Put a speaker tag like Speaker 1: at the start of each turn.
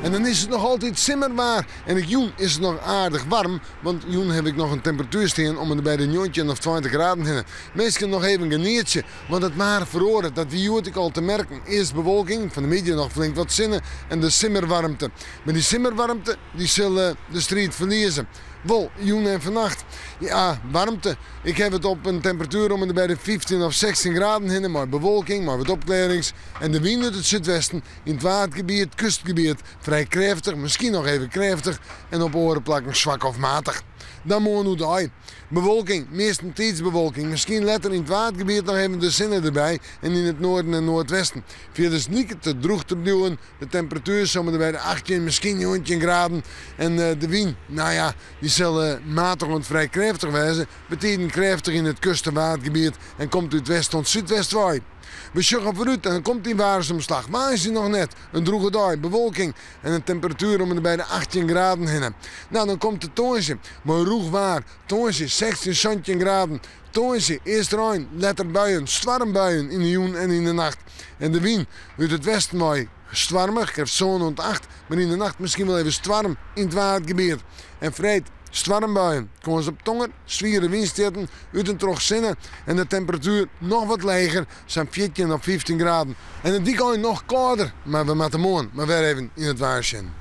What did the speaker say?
Speaker 1: En dan is it noch altyd simmerwaar. En ek jûn is it noch aardich waarm, want jûn haw ik noch in temperatuer stean om en by de 19 of 20 graden hinne. Minsken noch even genietsje, want it waar feroaret. Dat wie hjoed ek al te merken. Earst bewolking, fan 'e middei noch flink wat sinne en de simmerwaarmte. Mar dy simmerwaarmte dy sil de striid ferlieze. Wol, jûn en fannacht. Ja, waarmte. Ik haw it op in temperatuer om en by de 15 of 16 graden hinne, mei bewolking, mei wat opklearrings en de wyn út it súdwesten yn it Waadgebiet, kustgebiet, frij krêftich, miskien noch even krêftich en op oare plakken swak of matich. Dan moarn oerdei. Bewolking, meastentiids bewolking, miskien letter yn it Waadgebiet noch even de sinne derby en yn it noarden en noardwesten. Fierders liket it drûch te bliuwen. De temperatuer om en by de 18, miskien 19 graden. En de wyn, no ja, dy sil matich oant frij krêftich wêze, betiden krêftich yn it kust- en Waadgebiet en komt út west oant súdwest wei. We sjogge foarút en dan komt dy waarsomslach. Woansdei noch net. In drûge dei, bewolking en in temperatuer om en by de 18 graden hinne. No, dan komt de tongersdei mei rûch waar. Tongersdei 16, 17 graden. Tongersdei earst rein, letter buien, stoarmbuien yn de jûn en yn de nacht. En de wyn út it westen wei stoarmich, krêft sân oant acht, mar yn de nacht miskien wol even stoarm yn it Waadgebiet. En freed stoarmbuien, kâns op tonger, swiere wynstjitten, út en troch sinne en de temperatuer noch wat leger, sa'n 14 of 15 graden. En it wykein noch kâlder, mar we moatte moarn mar wer even yn it waar sjen.